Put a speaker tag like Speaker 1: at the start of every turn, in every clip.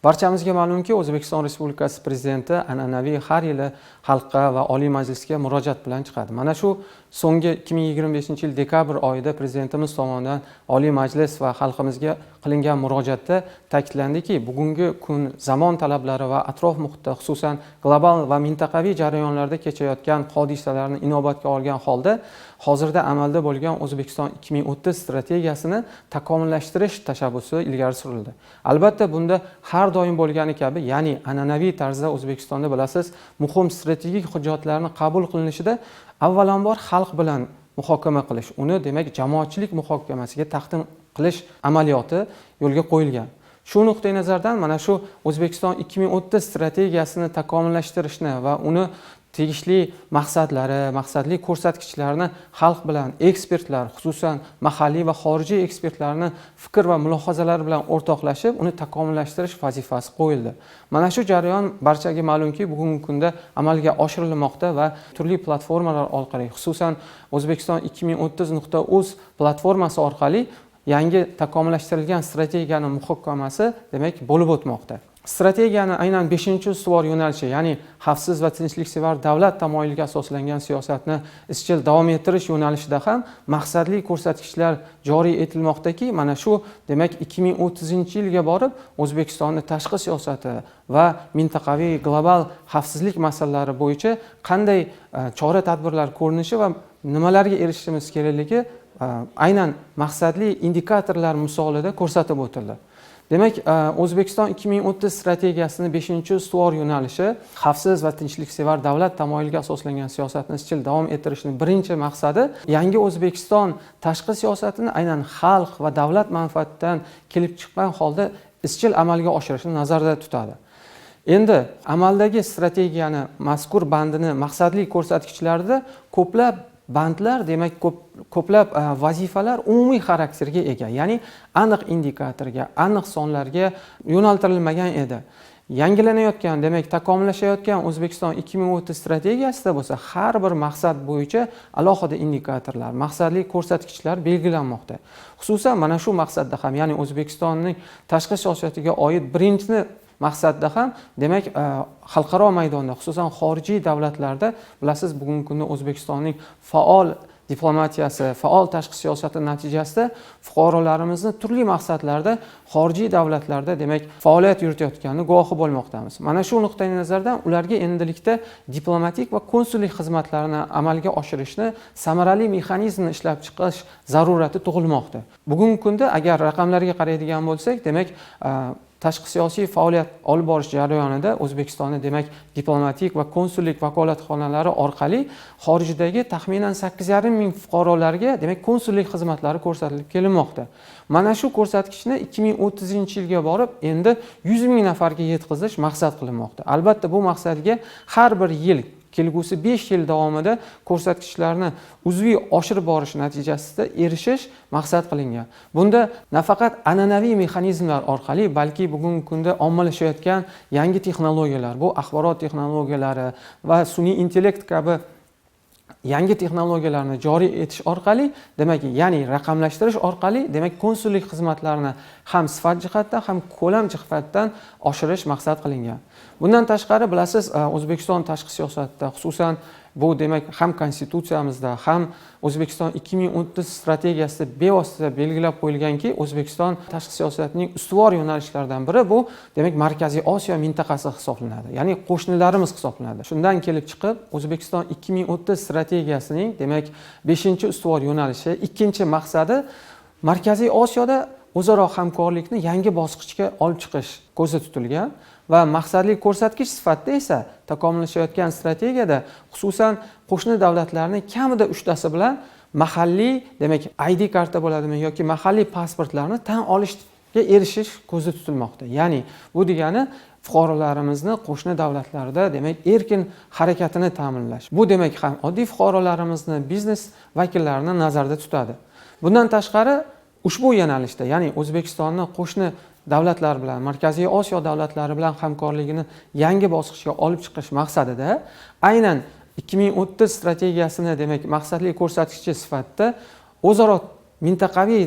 Speaker 1: Barchamizga ma'lumki, O'zbekiston Respublikasi Prezidenti an'anaviy har yili xalqqa va Oliy Majlisga murojaat bilan chiqadi. Mana shu so'nggi 2025-yil dekabr oyida Prezidentimiz tomonidan Oliy Majlis va xalqimizga qilingan murojaatda ta'kidlandiki, bugungi kun zamon talablari va atrof muhitda, xususan global va mintaqaviy jarayonlarda kechayotgan hodisalarni inobatga olgan holda hozirda amalda bo'lgan O'zbekiston 2030 strategiyasini takomillashtirish tashabbusi ilgari surildi. Albatta, bunda har doim bo'lgani kabi, ya'ni an'anaviy tarzda O'zbekistonda, bilasiz, muhim strategik hujjatlarni qabul qilinishida avvalambor xalq bilan muhokama qilish, uni, demak, jamoatchilik muhokamasiga taqdim qilish amaliyoti yo'lga qo'yilgan. Shu nuqtai nazardan mana shu O'zbekiston 2030 strategiyasini takomillashtirishni va uni tegishli maqsadlari, maqsadli ko'rsatkichlarni xalq bilan, ekspertlar, xususan mahalliy va xorijiy ekspertlarni fikr va mulohazalari bilan o'rtoqlashib, uni takomillashtirish vazifasi qo'yildi. Mana shu jarayon, barchaga ma'lumki, bugungi kunda amalga oshirilmoqda va turli platformalar orqali, xususan O'zbekiston 2030.uz platformasi orqali yangi takomillashtirilgan strategiyani muhokamasi, demak, bo'lib o'tmoqda. Strategiyani aynan beshinchi ustuvor yo'nalishi, ya'ni xavfsiz va tinchliksevar davlat tamoyiliga asoslangan siyosatni izchil davom ettirish yo'nalishida ham maqsadli ko'rsatkichlar joriy etilmoqdaki, mana shu, demak, 2030-yilga borib O'zbekistonni tashqi siyosati va mintaqaviy, global xavfsizlik masalalari bo'yicha qanday chora tadbirlar ko'rinishi va nimalarga erishishimiz kerakligi aynan maqsadli indikatorlar misolida ko'rsatib o'tildi. Demak, O'zbekiston 2030 strategiyasini beshinchi ustuvor yo'nalishi, xavfsiz va tinchliksevar davlat tamoyiliga asoslangan siyosatni izchil davom ettirishni birinchi maqsadi yangi O'zbekiston tashqi siyosatini aynan xalq va davlat manfaatidan kelib chiqqan holda izchil amalga oshirishni nazarda tutadi. Endi amaldagi strategiyani mazkur bandini maqsadli ko'rsatkichlarida ko'plab bandlar, demak, ko'plab vazifalar umumiy xarakterga ega, ya'ni aniq indikatorga, aniq sonlarga yo'naltirilmagan edi. Yangilanayotgan, demak, takomillashayotgan O'zbekiston 2030 strategiyasida bo'lsa har bir maqsad bo'yicha alohida indikatorlar, maqsadli ko'rsatkichlar belgilanmoqda. Xususan, mana shu maqsadda ham, ya'ni O'zbekistonning tashqi siyosatiga oid birinchi maqsadda ham, demak, xalqaro maydonda, xususan xorijiy davlatlarda, bilasiz, bugungi kunda O'zbekistonning faol diplomatiyasi, faol tashqi siyosati natijasida fuqarolarimizni turli maqsadlarda xorijiy davlatlarda, demak, faoliyat yuritayotganini guvohi bo'lmoqdamiz. Mana shu nuqtai nazardan ularga endilikda diplomatik va konsullik xizmatlarini amalga oshirishni samarali mexanizmni ishlab chiqish zarurati tug'ilmoqda. Bugungi kunda agar raqamlarga qaraydigan bo'lsak, demak, tashqi siyosiy faoliyat olib borish jarayonida O'zbekistonni, demak, diplomatik va konsullik vakolatxonalari orqali xorijdagi taxminan 8,5 ming fuqarolarga, demak, konsullik xizmatlari ko'rsatilib kelinmoqda. Mana shu ko'rsatkichni 2030-yilga borib endi 100 ming nafarga yetkazish maqsad qilinmoqda. Albatta, bu maqsadga har bir yil kelgusi 5 yil davomida ko'rsatkichlarni uzviy oshirib borish natijasida erishish maqsad qilingan. Bunda nafaqat an'anaviy mexanizmlar orqali, balki bugungi kunda ommalashayotgan yangi texnologiyalar, bu axborot texnologiyalari va sun'iy intellekt kabi yangi texnologiyalarni joriy etish orqali, demak, ya'ni raqamlashtirish orqali, demak, konsullik xizmatlarini ham sifat jihatdan, ham ko'lam jihatdan oshirish maqsad qilingan. Bundan tashqari, bilasiz, O'zbekiston tashqi siyosatida, xususan bu, demak, ham Konstitutsiyamizda, ham O'zbekiston 2030 strategiyasida bevosita belgilab qo'yilganki, O'zbekiston tashqi siyosatining ustuvor yo'nalishlaridan biri bu, demak, Markaziy Osiyo mintaqasi hisoblanadi, ya'ni qo'shnilarimiz hisoblanadi. Shundan kelib chiqib, O'zbekiston 2030 strategiyasining, demak, beshinchi ustuvor yo'nalishi ikkinchi maqsadi Markaziy Osiyoda o'zaro hamkorlikni yangi bosqichga olib chiqish ko'zda tutilgan va maqsadli ko'rsatkich sifatida esa takomillashayotgan strategiyada xususan qo'shni davlatlarning kamida uchtasi bilan mahalliy, demak, ID karta bo'ladimi yoki mahalliy pasportlarni tan olishga erishish ko'zda tutilmoqda. Ya'ni bu degani fuqarolarimizni qo'shni davlatlarda, demak, erkin harakatini ta'minlash. Bu, demak, ham oddiy fuqarolarimizni, biznes vakillarini nazarda tutadi. Bundan tashqari, ushbu yo'nalishda, ya'ni O'zbekistonni qo'shni davlatlar bilan, Markaziy Osiyo davlatlari bilan hamkorligini yangi bosqichga olib chiqish maqsadida aynan 2030 strategiyasini, demak, maqsadli ko'rsatkichi sifatida o'zaro mintaqaviy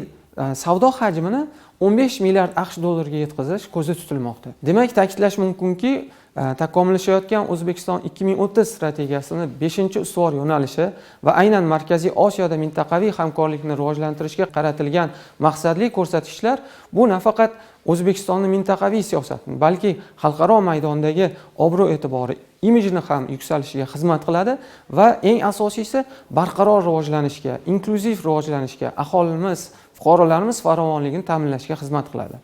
Speaker 1: Savdo hajmini 15 milliard AQSh dollariga yetkazish ko'zda tutilmoqda. Demak, ta'kidlash mumkinki, takomillashayotgan O'zbekiston 2030 strategiyasini 5 ustuvor yo'nalishi va aynan Markaziy Osiyoda mintaqaviy hamkorlikni rivojlantirishga qaratilgan maqsadli ko'rsatkichlar bu nafaqat O'zbekistonni mintaqaviy siyosatini, balki xalqaro maydondagi obro' e'tibori, imijini ham yuksalishiga xizmat qiladi va eng asosiysi, barqaror rivojlanishga, inklyuziv rivojlanishga, aholimiz, fuqarolarimiz farovonligini ta'minlashga xizmat qiladi.